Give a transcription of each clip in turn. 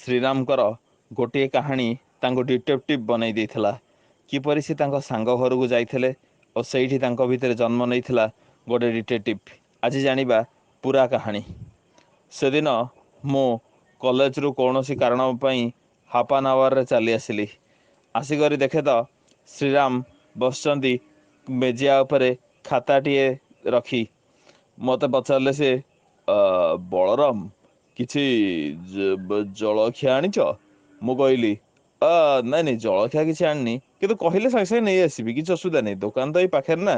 ଶ୍ରୀରାମଙ୍କର ଗୋଟିଏ କାହାଣୀ ତାଙ୍କୁ ଡିଟେକ୍ଟିଭ୍ ବନେଇ ଦେଇଥିଲା। କିପରି ସେ ତାଙ୍କ ସାଙ୍ଗ ଘରକୁ ଯାଇଥିଲେ ଓ ସେଇଠି ତାଙ୍କ ଭିତରେ ଜନ୍ମ ନେଇଥିଲା ଗୋଟେ ଡିଟେକ୍ଟିଭ୍। ଆଜି ଜାଣିବା ପୁରା କାହାଣୀ। ସେଦିନ ମୁଁ କଲେଜରୁ କୌଣସି କାରଣ ପାଇଁ ହାଫ୍ ଆନ୍ ଆୱାରରେ ଚାଲି ଆସିଲି। ଆସିକରି ଦେଖେ ତ ଶ୍ରୀରାମ ବସିଛନ୍ତି ମେଜିଆ ଉପରେ ଖାତାଟିଏ ରଖି। ମୋତେ ପଚାରିଲେ ସେ, ବଳରାମ, କିଛି ଜଳଖିଆ ଆଣିଛ? ମୁଁ କହିଲି, ନାଇଁ ନାଇଁ, ଜଳଖିଆ କିଛି ଆଣିନି, କିନ୍ତୁ କହିଲେ ସାଙ୍ଗେ ସାଙ୍ଗେ ନେଇ ଆସିବି, କିଛି ଅସୁବିଧା ନାହିଁ, ଦୋକାନ ତ ଏଇ ପାଖରେ ନା।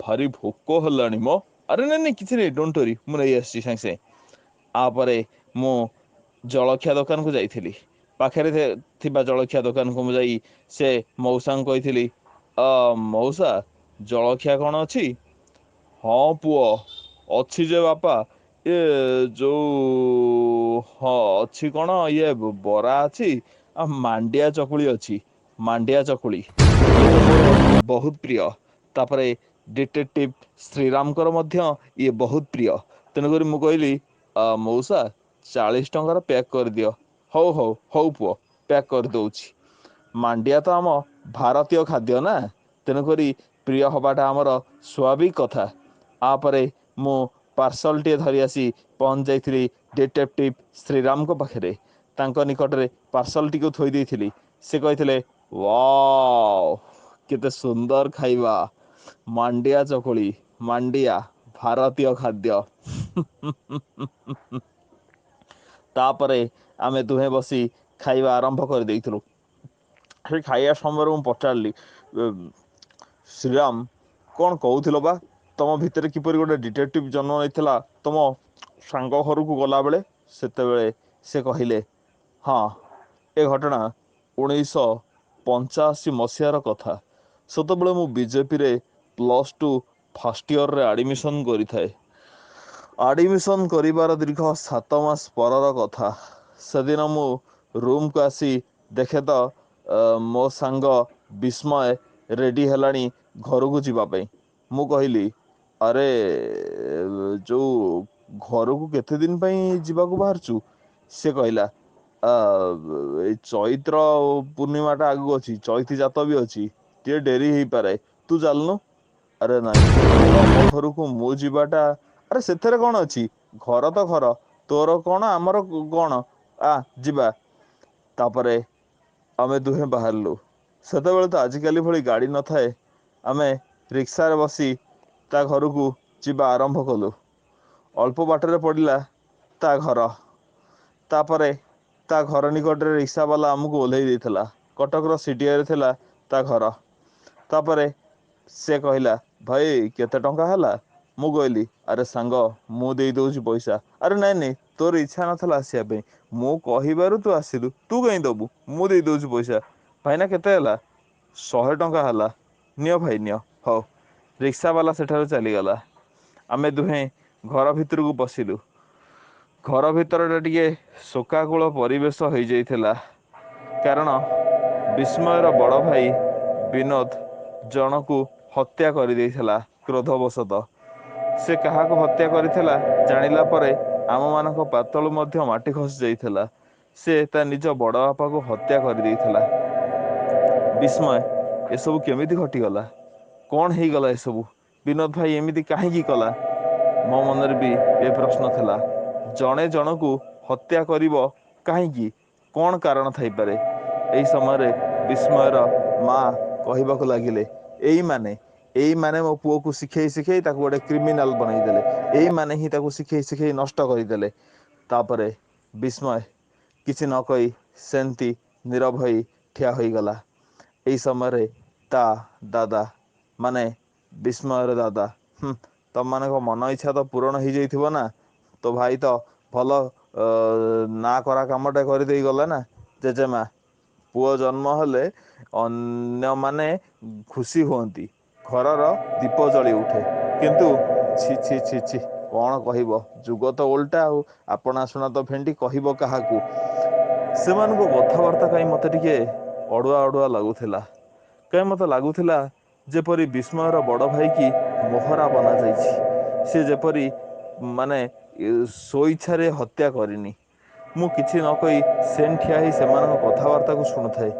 ଭାରି ଭୋକ ହେଲାଣି ମ। ଆରେ ନାଇଁ ନାଇଁ, କିଛି ନାହିଁ, don't worry, ମୁଁ ନେଇ ଆସିଛି ସାଙ୍ଗେ ସାଙ୍ଗେ। ତାପରେ ମୁଁ ଜଳଖିଆ ଦୋକାନକୁ ଯାଇଥିଲି। ପାଖରେ ଥିବା ଜଳଖିଆ ଦୋକାନକୁ ମୁଁ ଯାଇ ସେ ମଉସାଙ୍କୁ କହିଥିଲି, ମଉସା, ଜଳଖିଆ କ'ଣ ଅଛି? ହଁ ପୁଅ, ଅଛି ଯେ ବାପା, ଏ ଯୋଉ ହଁ ଅଛି କ'ଣ, ଇଏ ବରା ଅଛି ଆଉ ମାଣ୍ଡିଆ ଚକୁଳି ଅଛି। ମାଣ୍ଡିଆ ଚକୁଳି ଇଏ ତ ମୋର ବହୁତ ପ୍ରିୟ। ତାପରେ ଡିଟେକ୍ଟିଭ୍ ଶ୍ରୀରାମଙ୍କର ମଧ୍ୟ ଇଏ ବହୁତ ପ୍ରିୟ। ତେଣୁକରି ମୁଁ କହିଲି, ମଉସା, 40 ଟଙ୍କାର ପ୍ୟାକ୍ କରିଦିଅ। ହଉ ହଉ ହଉ ପୁଅ, ପ୍ୟାକ୍ କରିଦେଉଛି। ମାଣ୍ଡିଆ ତ ଆମ ଭାରତୀୟ ଖାଦ୍ୟ ନା, ତେଣୁକରି ପ୍ରିୟ ହେବାଟା ଆମର ସ୍ୱାଭାବିକ କଥା। ତାପରେ ମୁଁ ପାର୍ସଲଟିଏ ଧରି ଆସି ପହଞ୍ଚି ଯାଇଥିଲି ଡିଟେକ୍ଟିଭ୍ ଶ୍ରୀରାମଙ୍କ ପାଖରେ। ତାଙ୍କ ନିକଟରେ ପାର୍ସଲଟିକୁ ଥୋଇ ଦେଇଥିଲି। ସେ କହିଥିଲେ, ୱାଓ, କେତେ ସୁନ୍ଦର ଖାଇବା, ମାଣ୍ଡିଆ ଚକୁଳି, ମାଣ୍ଡିଆ ଭାରତୀୟ ଖାଦ୍ୟ। ତାପରେ ଆମେ ଦୁହେଁ ବସି ଖାଇବା ଆରମ୍ଭ କରିଦେଇଥିଲୁ। ସେ ଖାଇବା ସମୟରେ ମୁଁ ପଚାରିଲି, ଶ୍ରୀରାମ, କ'ଣ କହୁଥିଲ ବା, ତମ ଭିତରେ କିପରି ଗୋଟେ ଡିଟେକ୍ଟିଭ୍ ଜନ୍ମ ନେଇଥିଲା ତମ ସାଙ୍ଗ ଘରକୁ ଗଲାବେଳେ? ସେତେବେଳେ ସେ କହିଲେ, ହଁ, ଏ ଘଟଣା 1985 ମସିହାର କଥା। ସେତେବେଳେ ମୁଁ ବିଜେପିରେ +2 ଫାର୍ଷ୍ଟ ଇୟରରେ ଆଡ଼ମିସନ୍ କରିଥାଏ। ଆଡ଼ମିସନ୍ କରିବାର ଦୀର୍ଘ 7 ମାସ ପରର କଥା। ସେଦିନ ମୁଁ ରୁମ୍କୁ ଆସି ଦେଖେ ତ ମୋ ସାଙ୍ଗ ବିସ୍ମୟ ରେଡ଼ି ହେଲାଣି ଘରକୁ ଯିବା ପାଇଁ। ମୁଁ କହିଲି, ଆରେ ଯୋଉ ଘରକୁ କେତେ ଦିନ ପାଇଁ ଯିବାକୁ ବାହାରୁଛୁ? ସେ କହିଲା, ଏଇ ଚୈତ୍ର ପୂର୍ଣ୍ଣିମାଟା ଆଗକୁ ଅଛି, ଚୈତି ଜାତ ବି ଅଛି, ଟିକେ ଡେରି ହେଇପାରେ, ତୁ ଚାଲୁନୁ। ଆରେ ନାଇଁ, ତମ ଘରକୁ ମୁଁ ଯିବାଟା, ଆରେ ସେଥିରେ କ'ଣ ଅଛି, ଘର ତ ଘର, ତୋର କ'ଣ ଆମର କ'ଣ, ଆ ଯିବା। ତାପରେ ଆମେ ଦୁହେଁ ବାହାରିଲୁ। ସେତେବେଳେ ତ ଆଜିକାଲି ଭଳି ଗାଡ଼ି ନଥାଏ। ଆମେ ରିକ୍ସାରେ ବସି ତା ଘରକୁ ଯିବା ଆରମ୍ଭ କଲୁ। ଅଳ୍ପ ବାଟରେ ପଡ଼ିଲା ତା ଘର। ତାପରେ ତା ଘର ନିକଟରେ ରିକ୍ସାବାଲା ଆମକୁ ଓହ୍ଲେଇ ଦେଇଥିଲା। କଟକର ସିଡିଏରେ ଥିଲା ତା ଘର। ତାପରେ ସେ କହିଲା, ଭାଇ କେତେ ଟଙ୍କା ହେଲା? ମୁଁ କହିଲି, ଆରେ ସାଙ୍ଗ, ମୁଁ ଦେଇଦେଉଛି ପଇସା। ଆରେ ନାଇଁ ନାଇଁ, ତୋର ଇଚ୍ଛା ନଥିଲା ଆସିବା ପାଇଁ, ମୁଁ କହିବାରୁ ତୁ ଆସିଲୁ, ତୁ କାହିଁ ଦେବୁ, ମୁଁ ଦେଇଦେଉଛି ପଇସା। ଭାଇନା କେତେ ହେଲା? 100 ଟଙ୍କା ହେଲା। ନିଅ ଭାଇ ନିଅ। ହଉ। ରିକ୍ସାବାଲା ସେଠାରୁ ଚାଲିଗଲା। ଆମେ ଦୁହେଁ ଘର ଭିତରକୁ ପଶିଲୁ। ଘର ଭିତରଟା ଟିକେ ଶୋକାକୁଳ ପରିବେଶ ହେଇଯାଇଥିଲା, କାରଣ ବିସ୍ମୟର ବଡ଼ ଭାଇ ବିନୋଦ ଜଣକୁ ହତ୍ୟା କରିଦେଇଥିଲା କ୍ରୋଧବଶତଃ। ସେ କାହାକୁ ହତ୍ୟା କରିଥିଲା ଜାଣିଲା ପରେ ଆମମାନଙ୍କ ପାତଳୁ ମଧ୍ୟ ମାଟି ଖସି ଯାଇଥିଲା। ସେ ତା ନିଜ ବଡ଼ ବାପାକୁ ହତ୍ୟା କରିଦେଇଥିଲା। ବିସ୍ମୟ, ଏସବୁ କେମିତି ଘଟିଗଲା? କ'ଣ ହେଇଗଲା ଏସବୁ? ବିନୋଦ ଭାଇ ଏମିତି କାହିଁକି କଲା? ମୋ ମନରେ ବି ଏ ପ୍ରଶ୍ନ ଥିଲା। ଜଣେ ଜଣକୁ ହତ୍ୟା କରିବ କାହିଁକି? କ'ଣ କାରଣ ଥାଇପାରେ? ଏହି ସମୟରେ ବିସ୍ମୟର ମା କହିବାକୁ ଲାଗିଲେ, ଏଇମାନେ ମୋ ପୁଅକୁ ଶିଖେଇ ଶିଖେଇ ତାକୁ ଗୋଟେ କ୍ରିମିନାଲ ବନେଇଦେଲେ, ଏଇମାନେ ହିଁ ତାକୁ ଶିଖେଇ ଶିଖେଇ ନଷ୍ଟ କରିଦେଲେ। ତାପରେ ବିସ୍ମୟ କିଛି ନ କହି ସେମିତି ନୀରବ ହୋଇ ଠିଆ ହୋଇଗଲା। ଏହି ସମୟରେ ତା ଦାଦା, ମାନେ ବିସ୍ମୟର ଦାଦା, ତମମାନଙ୍କ ମନ ଇଚ୍ଛା ତ ପୂରଣ ହେଇଯାଇଥିବ ନା, ତୋ ଭାଇ ତ ଭଲ ନା କରା କାମଟା କରିଦେଇ ଗଲା ନା। ଜେଜେମା, ପୁଅ ଜନ୍ମ ହେଲେ ଅନ୍ୟମାନେ ଖୁସି ହୁଅନ୍ତି, ଘରର ଦୀପ ଜଳି ଉଠେ, କିନ୍ତୁ ଛି ଛି ଛି ଛି, କ'ଣ କହିବ, ଯୁଗ ତ ଓଲଟା, ଆଉ ଆପଣା ଶୁଣା ତ ଭେଣ୍ଡି, କହିବ କାହାକୁ? ସେମାନଙ୍କ କଥାବାର୍ତ୍ତା କାହିଁ ମୋତେ ଟିକେ ଅଡ଼ୁଆ ଅଡ଼ୁଆ ଲାଗୁଥିଲା। କାହିଁ ମୋତେ ଲାଗୁଥିଲା ଯେପରି ବିସ୍ମୟର ବଡ଼ ଭାଇକି ମୋହରା ବନାଯାଇଛି, ସେ ଯେପରି ମାନେ ସ୍ୱଇଚ୍ଛାରେ ହତ୍ୟା କରିନି। ମୁଁ କିଛି ନ କହି ସେନ୍ ଠିଆ ହେଇ ସେମାନଙ୍କ କଥାବାର୍ତ୍ତାକୁ ଶୁଣୁଥାଏ।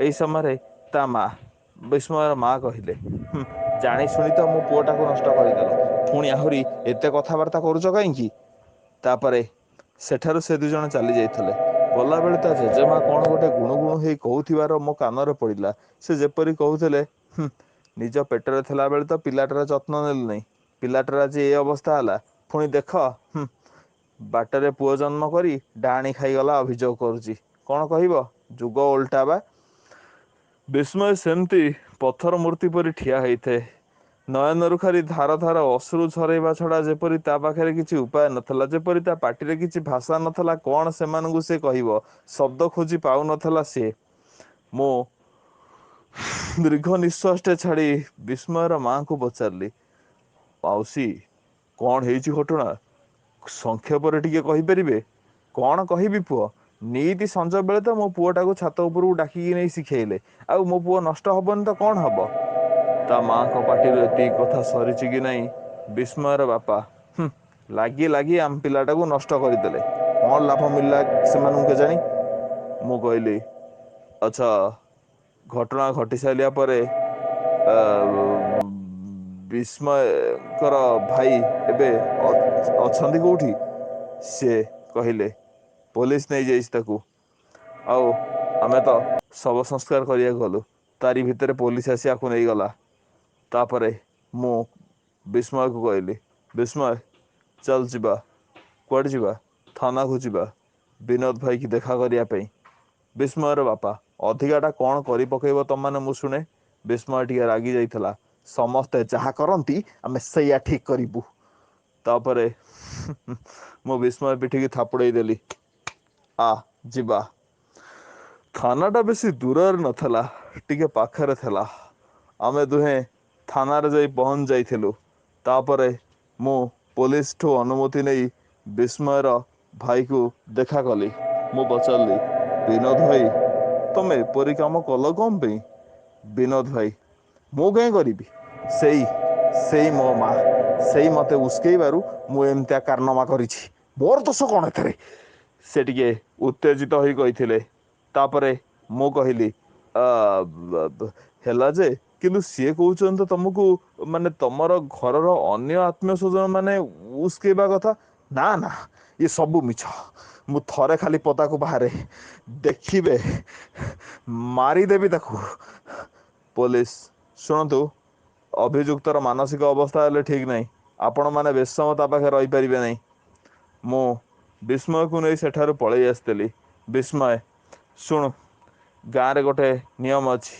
ଏହି ସମୟରେ ତା ମା, ବିସ୍ମୟର ମା କହିଲେ, ଜାଣି ଶୁଣି ତ ମୋ ପୁଅଟାକୁ ନଷ୍ଟ କରିଦେଲ, ପୁଣି ଆହୁରି ଏତେ କଥାବାର୍ତ୍ତା କରୁଛ କାହିଁକି? ତାପରେ ସେଠାରୁ ସେ ଦୁଇଜଣ ଚାଲି ଯାଇଥିଲେ। ଗଲାବେଳେ ତା ଜେଜେମା କ'ଣ ଗୋଟେ ଗୁଣୁ ଗୁଣୁ ହେଇ କହୁଥିବାର ମୋ କାନରେ ପଡ଼ିଲା। ସେ ଯେପରି କହୁଥିଲେ, ନିଜ ପେଟରେ ଥିଲାବେଳେ ତ ପିଲାଟାର ଯତ୍ନ ନେଲେ ନାହିଁ, ପିଲାଟାର ଆଜି ଏ ଅବସ୍ଥା ହେଲା, ପୁଣି ଦେଖ ବାଟରେ ପୁଅ ଜନ୍ମ କରି ଡାହାଣୀ ଖାଇଗଲା ଅଭିଯୋଗ କରୁଛି। କ'ଣ କହିବ, ଯୁଗ ଓଲଟା ବା। ବିସ୍ମୟ ସେମିତି ପଥର ମୂର୍ତ୍ତି ପରି ଠିଆ ହେଇଥାଏ। ନୟନରୁ ଖାଲି ଧାର ଧାର ଅଶ୍ରୁ ଝରେଇବା ଛଡ଼ା ଯେପରି ତା ପାଖରେ କିଛି ଉପାୟ ନଥିଲା, ଯେପରି ତା ପାଟିରେ କିଛି ଭାଷା ନଥିଲା। କ'ଣ ସେମାନଙ୍କୁ ସେ କହିବ, ଶବ୍ଦ ଖୋଜି ପାଉନଥିଲା ସିଏ। ମୁଁ ଦୀର୍ଘ ନିଶ୍ୱାସଟେ ଛାଡ଼ି ବିସ୍ମୟର ମାଆଙ୍କୁ ପଚାରିଲି, ମାଉସୀ, କ'ଣ ହେଇଛି ଘଟଣା, ସଂକ୍ଷେପରେ ଟିକେ କହିପାରିବେ? କ'ଣ କହିବି ପୁଅ, ନିତି ସଞ୍ଜ ବେଳେ ତ ମୋ ପୁଅଟାକୁ ଛାତ ଉପରକୁ ଡାକିକି ନେଇ ଶିଖେଇଲେ, ଆଉ ମୋ ପୁଅ ନଷ୍ଟ ହବନି ତ କ'ଣ ହବ? ତା ମାଆଙ୍କ ପାଟିରୁ ଏତିକି କଥା ସରିଛି କି ନାହିଁ, ବିସ୍ମୟର ବାପା, ଲାଗି ଲାଗି ଆମ ପିଲାଟାକୁ ନଷ୍ଟ କରିଦେଲେ, କ'ଣ ଲାଭ ମିଳିଲା ସେମାନଙ୍କୁ କେଜାଣି? ମୁଁ କହିଲି, ଆଚ୍ଛା, ଘଟଣା ଘଟି ସାରିଲା ପରେ ବିସ୍ମୟଙ୍କର ଭାଇ ଏବେ ଅଛନ୍ତି କେଉଁଠି? ସେ କହିଲେ, ପୋଲିସ ନେଇଯାଇଛି ତାକୁ, ଆଉ ଆମେ ତ ଶବ ସଂସ୍କାର କରିବାକୁ ଗଲୁ, ତାରି ଭିତରେ ପୋଲିସ ଆସି ଆକୁ ନେଇଗଲା। ତାପରେ ମୁଁ ବିସ୍ମୟକୁ କହିଲି, ବିସ୍ମୟ ଚାଲ ଯିବା। କୁଆଡ଼େ ଯିବା? ଥାନାକୁ ଯିବା, ବିନୋଦ ଭାଇକି ଦେଖା କରିବା ପାଇଁ। ବିସ୍ମୟର ବାପା, ଅଧିକାଟା କ'ଣ କରି ପକେଇବ ତମମାନେ ମୁଁ ଶୁଣେ। ବିସ୍ମୟ ଟିକେ ରାଗି ଯାଇଥିଲା। ସମସ୍ତେ ଯାହା କରନ୍ତି ଆମେ ସେଇଆ ଠିକ୍ କରିବୁ। ତାପରେ ମୁଁ ବିସ୍ମୟ ପିଠିକି ଥାପୁଡ଼େଇ ଦେଲି, ଆ ଯିବା। ଥାନାଟା ବେଶୀ ଦୂରରେ ନଥିଲା, ଟିକେ ପାଖରେ ଥିଲା। ଆମେ ଦୁହେଁ ଥାନାରେ ଯାଇ ପହଞ୍ଚି ଯାଇଥିଲୁ। ତାପରେ ମୁଁ ପୋଲିସଠୁ ଅନୁମତି ନେଇ ବିସ୍ମୟର ଭାଇକୁ ଦେଖା କଲି। ମୁଁ ପଚାରିଲି, ବିନୋଦ ଭାଇ, ତମେ ଏପରି କାମ କଲ କ'ଣ ପାଇଁ? ବିନୋଦ ଭାଇ, ମୁଁ କାହିଁ କରିବି, ସେଇ ସେଇ ମୋ ମା, ସେଇ ମୋତେ ଉସ୍କେଇବାରୁ ମୁଁ ଏମିତିଆ କାରନାମା କରିଛି, ମୋର ଦୋଷ କ'ଣ ଏଥିରେ? ସେ ଟିକେ ଉତ୍ତେଜିତ ହୋଇ କହିଥିଲେ। ତାପରେ ମୁଁ କହିଲି, ହେଲା ଯେ, କିନ୍ତୁ ସିଏ କହୁଛନ୍ତି ତ ତମକୁ, ମାନେ ତମର ଘରର ଅନ୍ୟ ଆତ୍ମୀୟ ସ୍ୱଜନ ମାନେ ଉସ୍କେଇବା କଥା। ନା ନା, ଇଏ ସବୁ ମିଛ, ମୁଁ ଥରେ ଖାଲି ପଦାକୁ ବାହାରେ, ଦେଖିବେ ମାରିଦେବି ତାକୁ। ପୋଲିସ, ଶୁଣନ୍ତୁ, ଅଭିଯୁକ୍ତର ମାନସିକ ଅବସ୍ଥା ହେଲେ ଠିକ୍ ନାହିଁ, ଆପଣମାନେ ବେଶୀ ସମୟ ତା ପାଖରେ ରହିପାରିବେ ନାହିଁ। ମୁଁ ବିସ୍ମୟକୁ ନେଇ ସେଠାରୁ ପଳେଇ ଆସିଥିଲି। ବିସ୍ମୟ, ଶୁଣୁ, ଗାଁରେ ଗୋଟେ ନିୟମ ଅଛି,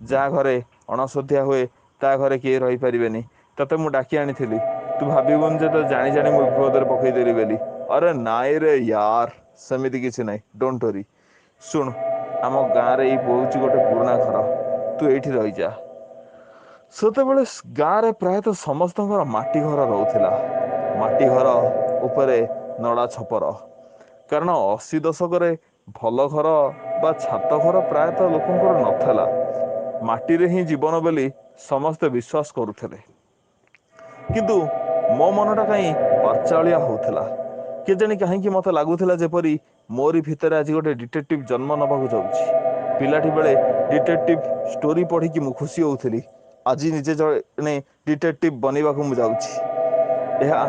ଯାହା ଘରେ ଅଣଶୁଦ୍ଧିଆ ହୁଏ ତା ଘରେ କିଏ ରହିପାରିବେନି। ତତେ ମୁଁ ଡାକି ଆଣିଥିଲି, ତୁ ଭାବିବୁନି ଯେ ତୋ ଜାଣି ଜାଣି ମୁଁ ବିପଦରେ ପକେଇଦେଲି ବୋଲି। ଆରେ ନାଇଁ ରେ ୟାର, ସେମିତି କିଛି ନାହିଁ, don't worry. ଶୁଣୁ, ଆମ ଗାଁରେ ଏଇ ହେଉଛି ଗୋଟେ ପୁରୁଣା ଘର, ତୁ ଏଇଠି ରହିଯା। ସେତେବେଳେ ଗାଁରେ ପ୍ରାୟତଃ ସମସ୍ତଙ୍କର ମାଟି ଘର ରହୁଥିଲା, ମାଟି ଘର ଉପରେ ନଡ଼ା ଛପର। କାରଣ 80 ଦଶକରେ ଭଲ ଘର ବା ଛାତ ଘର ପ୍ରାୟତଃ ଲୋକଙ୍କର ନଥିଲା। ମାଟିରେ ହିଁ ଜୀବନ ବୋଲି ସମସ୍ତେ ବିଶ୍ୱାସ କରୁଥିଲେ। କିନ୍ତୁ ମୋ ମନଟା କାହିଁ ପାର୍ଚାଳିଆ ହଉଥିଲା, କେଜାଣି କାହିଁକି ମୋତେ ଲାଗୁଥିଲା ଯେପରି ମୋରି ଭିତରେ ଆଜି ଗୋଟେ ଡିଟେକ୍ଟିଭ ଜନ୍ମ ନେବାକୁ ଯାଉଛି। ପିଲାଟି ବେଳେ ଡିଟେକ୍ଟିଭ ଷ୍ଟୋରି ପଢ଼ିକି ମୁଁ ଖୁସି ହେଉଥିଲି, ଆଜି ନିଜେ ଜଣେ ଡିଟେକ୍ଟିଭ ବନିବାକୁ ମୁଁ ଯାଉଛି। ଏହା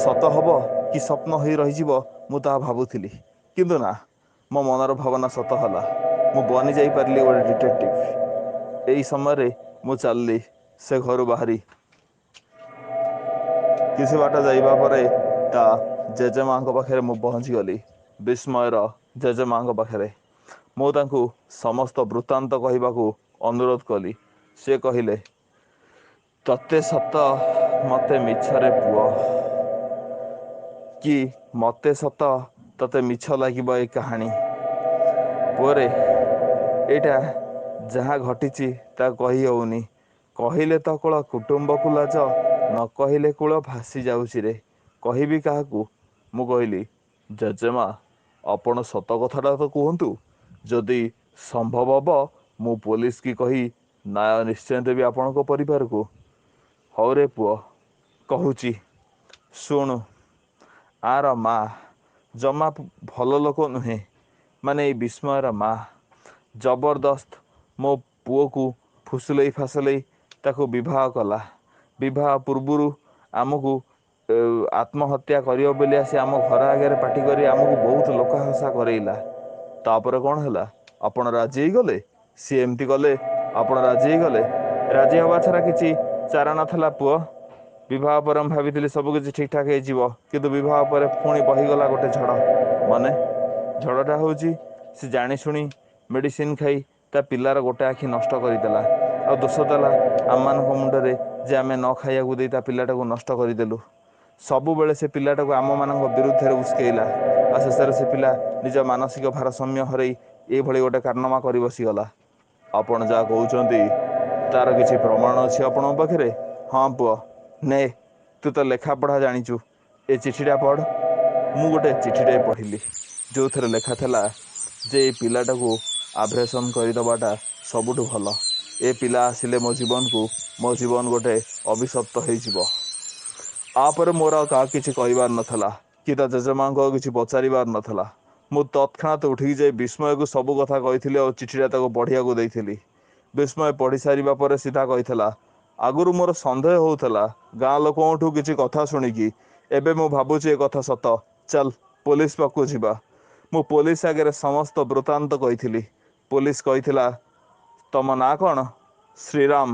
ସତ ହବ କି ସ୍ୱପ୍ନ ହୋଇ ରହିଯିବ ମୁଁ ତାହା ଭାବୁଥିଲି, କିନ୍ତୁ ନା, ମୋ ମନର ଭାବନା ସତ ହେଲା। ମୁଁ ବନି ଯାଇପାରିଲି ଗୋଟେ ଡିଟେକ୍ଟିଭ। ଏହି ସମୟରେ ମୁଁ ଚାଲିଲି ସେ ଘରୁ ବାହାରି। କିଛି ବାଟ ଯିବା ପରେ ତା ଜେଜେମାଙ୍କ ପାଖରେ ମୁଁ ପହଞ୍ଚିଗଲି, ବିସ୍ମୟର ଜେଜେମାଙ୍କ ପାଖରେ। ମୁଁ ତାଙ୍କୁ ସମସ୍ତ ବୃତ୍ତାନ୍ତ କହିବାକୁ ଅନୁରୋଧ କଲି। ସେ କହିଲେ, ତତେ ସତ ମତେ ମିଛରେ ପୁଅ, କି ମତେ ସତ ତତେ ମିଛ ଲାଗିବ ଏ କାହାଣୀ। ପୁଅରେ, ଏଇଟା ଯାହା ଘଟିଛି ତା କହି ହେଉନି, କହିଲେ ତ କୁଳ କୁଟୁମ୍ବକୁ ଲାଜ, ନ କହିଲେ କୂଳ ଭାସି ଯାଉଛି ରେ, କହିବି କାହାକୁ? ମୁଁ କହିଲି, ଜେଜେମା, ଆପଣ ସତ କଥାଟା ତ କୁହନ୍ତୁ, ଯଦି ସମ୍ଭବ ହବ ମୁଁ ପୋଲିସ କି କହି ନ୍ୟାୟ ନିଶ୍ଚୟ ଦେବି ଆପଣଙ୍କ ପରିବାରକୁ। ହଉ ରେ ପୁଅ, କହୁଛି ଶୁଣୁ। ଆର ମା ଜମା ଭଲ ଲୋକ ନୁହେଁ, ମାନେ ଏଇ ବିସ୍ମୟର ମା ଜବରଦସ୍ତ ମୋ ପୁଅକୁ ଫୁସୁଲେଇ ଫାସଲେଇ ତାକୁ ବିବାହ କଲା। ବିବାହ ପୂର୍ବରୁ ଆମକୁ ଆତ୍ମହତ୍ୟା କରିବ ବୋଲି ଆସି ଆମ ଘର ଆଗରେ ପାଟି କରି ଆମକୁ ବହୁତ ଲୋକହସା କରେଇଲା। ତାପରେ କ'ଣ ହେଲା? ଆପଣ ରାଜି ହେଇଗଲେ? ସିଏ ଏମିତି କଲେ, ଆପଣ ରାଜି ହେଇଗଲେ? ରାଜି ହେବା ଛଡ଼ା କିଛି ଚାରା ନଥିଲା ପୁଅ। ବିବାହ ପରେ ମୁଁ ଭାବିଥିଲି ସବୁ କିଛି ଠିକ୍ ଠାକ୍ ହେଇଯିବ, କିନ୍ତୁ ବିବାହ ପରେ ପୁଣି ବହିଗଲା ଗୋଟେ ଝଡ଼। ମାନେ ଝଡ଼ଟା ହେଉଛି ସେ ଜାଣିଶୁଣି ମେଡ଼ିସିନ ଖାଇ ତା ପିଲାର ଗୋଟେ ଆଖି ନଷ୍ଟ କରିଦେଲା, ଆଉ ଦୋଷ ଦେଲା ଆମମାନଙ୍କ ମୁଣ୍ଡରେ ଯେ ଆମେ ନ ଖାଇବାକୁ ଦେଇ ତା ପିଲାଟାକୁ ନଷ୍ଟ କରିଦେଲୁ। ସବୁବେଳେ ସେ ପିଲାଟାକୁ ଆମମାନଙ୍କ ବିରୁଦ୍ଧରେ ଉସ୍କେଇଲା, ଆଉ ଶେଷରେ ସେ ପିଲା ନିଜ ମାନସିକ ଭାରସାମ୍ୟ ହରେଇ ଏଇଭଳି ଗୋଟେ କାରନାମା କରି ବସିଗଲା। ଆପଣ ଯାହା କହୁଛନ୍ତି ତାର କିଛି ପ୍ରମାଣ ଅଛି ଆପଣଙ୍କ ପାଖରେ? ହଁ ପୁଅ, ନେ, ତୁ ତ ଲେଖାପଢ଼ା ଜାଣିଛୁ, ଏ ଚିଠିଟା ପଢ଼। ମୁଁ ଗୋଟେ ଚିଠିଟେ ପଢ଼ିଲି ଯେଉଁଥିରେ ଲେଖା ଥିଲା ଯେ ଏ ପିଲାଟାକୁ ଆଭ୍ରେସନ୍ କରିଦେବାଟା ସବୁଠୁ ଭଲ। ଏ ପିଲା ଆସିଲେ ମୋ ଜୀବନକୁ, ମୋ ଜୀବନ ଗୋଟେ ଅଭିଶପ୍ତ ହେଇଯିବ। ଆପରେ ମୋର ଆଉ କାହାକୁ କିଛି କହିବାର ନଥିଲା କି ତା ଜେଜେମାଙ୍କୁ ଆଉ କିଛି ପଚାରିବାର ନଥିଲା। ମୁଁ ତତ୍କ୍ଷଣାତ୍ ଉଠିକି ଯାଇ ବିସ୍ମୟକୁ ସବୁ କଥା କହିଥିଲି ଆଉ ଚିଠିଟା ତାକୁ ପଢ଼ିବାକୁ ଦେଇଥିଲି। ବିସ୍ମୟ ପଢ଼ି ସାରିବା ପରେ ସିଧା କହିଥିଲା, ଆଗରୁ ମୋର ସନ୍ଦେହ ହେଉଥିଲା ଗାଁ ଲୋକଙ୍କଠୁ କିଛି କଥା ଶୁଣିକି, ଏବେ ମୁଁ ଭାବୁଛି ଏ କଥା ସତ। ଚାଲ ପୋଲିସ ପାଖକୁ ଯିବା। ମୁଁ ପୋଲିସ ଆଗରେ ସମସ୍ତ ବୃତ୍ତାନ୍ତ କହିଥିଲି। ପୋଲିସ କହିଥିଲା, ତମ ନାଁ କ'ଣ? ଶ୍ରୀରାମ।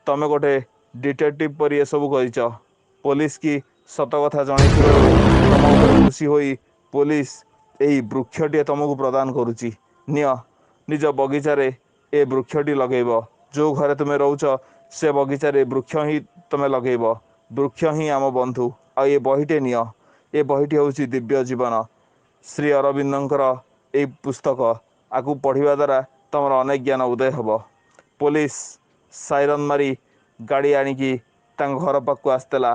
ତମେ ଗୋଟେ ଡିଟେକ୍ଟିଭ ପରି ଏସବୁ କରିଛ। ପୋଲିସ କି ସତ କଥା ଜଣାଇଥିବାରୁ ତମ ଉପରେ ଖୁସି ହୋଇ ପୋଲିସ ଏଇ ବୃକ୍ଷଟିଏ ତମକୁ ପ୍ରଦାନ କରୁଛି। ନିଅ, ନିଜ ବଗିଚାରେ ଏ ବୃକ୍ଷଟି ଲଗେଇବ। ଯେଉଁ ଘରେ ତୁମେ ରହୁଛ ସେ ବଗିଚାରେ ବୃକ୍ଷ ହିଁ ତୁମେ ଲଗେଇବ। ବୃକ୍ଷ ହିଁ ଆମ ବନ୍ଧୁ। ଆଉ ଏ ବହିଟେ ନିଅ। ଏ ବହିଟି ହେଉଛି ଦିବ୍ୟ ଜୀବନ, ଶ୍ରୀ ଅରବିନ୍ଦଙ୍କର ଏଇ ପୁସ୍ତକ। ଆକୁ ପଢ଼ିବା ଦ୍ୱାରା ତମର ଅନେକ ଜ୍ଞାନ ଉଦୟ ହେବ। ପୋଲିସ ସାଇରନ୍ ମାରି ଗାଡ଼ି ଆଣିକି ତାଙ୍କ ଘର ପାଖକୁ ଆସିଥିଲା।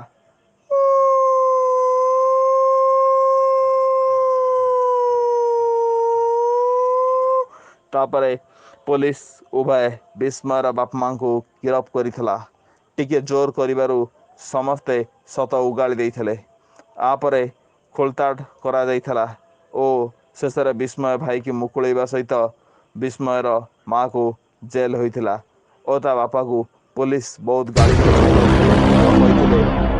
ତାପରେ ପୋଲିସ ଉଭୟ ବିସ୍ମୟର ବାପା ମାଆଙ୍କୁ ଗିରଫ କରିଥିଲା। ଟିକେ ଜୋର କରିବାରୁ ସମସ୍ତେ ସତ ଉଗାଳି ଦେଇଥିଲେ। ଆପରେ ଖୋଳତାଡ଼ କରାଯାଇଥିଲା ଓ ଶେଷରେ ବିସ୍ମୟ ଭାଇକି ମୁକୁଳେଇବା ସହିତ ବିସ୍ମୟର ମାଆକୁ ଜେଲ ହୋଇଥିଲା ଓ ତା ବାପାକୁ ପୋଲିସ ବହୁତ ଗାଳି କହିଥିଲେ,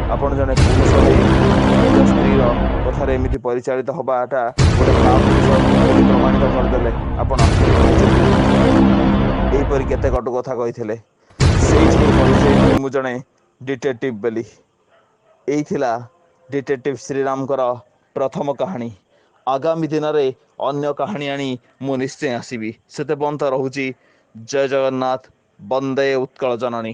ଆପଣ ଜଣେ ପୁରୁଷ ହୋଇ ନିଜ ସ୍ତ୍ରୀର କଥାରେ ଏମିତି ପରିଚାଳିତ ହେବାଟା ଗୋଟେ କାପୁରୁଷ ବୋଲି ପ୍ରମାଣିତ କରିଦେଲେ ଆପଣ ନିଜକୁ। ଏହିପରି କେତେ କଟୁ କଥା କହିଥିଲେ। ସେଇଠି କହିଯାଇଥିଲି ମୁଁ ଜଣେ ଡିଟେକ୍ଟିଭ ବୋଲି। ଏଇ ଥିଲା ଡିଟେକ୍ଟିଭ ଶ୍ରୀରାମଙ୍କର ପ୍ରଥମ କାହାଣୀ। ଆଗାମୀ ଦିନରେ ଅନ୍ୟ କାହାଣୀ ଆଣି ମୁଁ ନିଶ୍ଚୟ ଆସିବି। ସେତେ ପର୍ଯ୍ୟନ୍ତ ରହୁଛି। ଜୟ ଜଗନ୍ନାଥ, ବନ୍ଦେ ଉତ୍କଳ ଜନନୀ।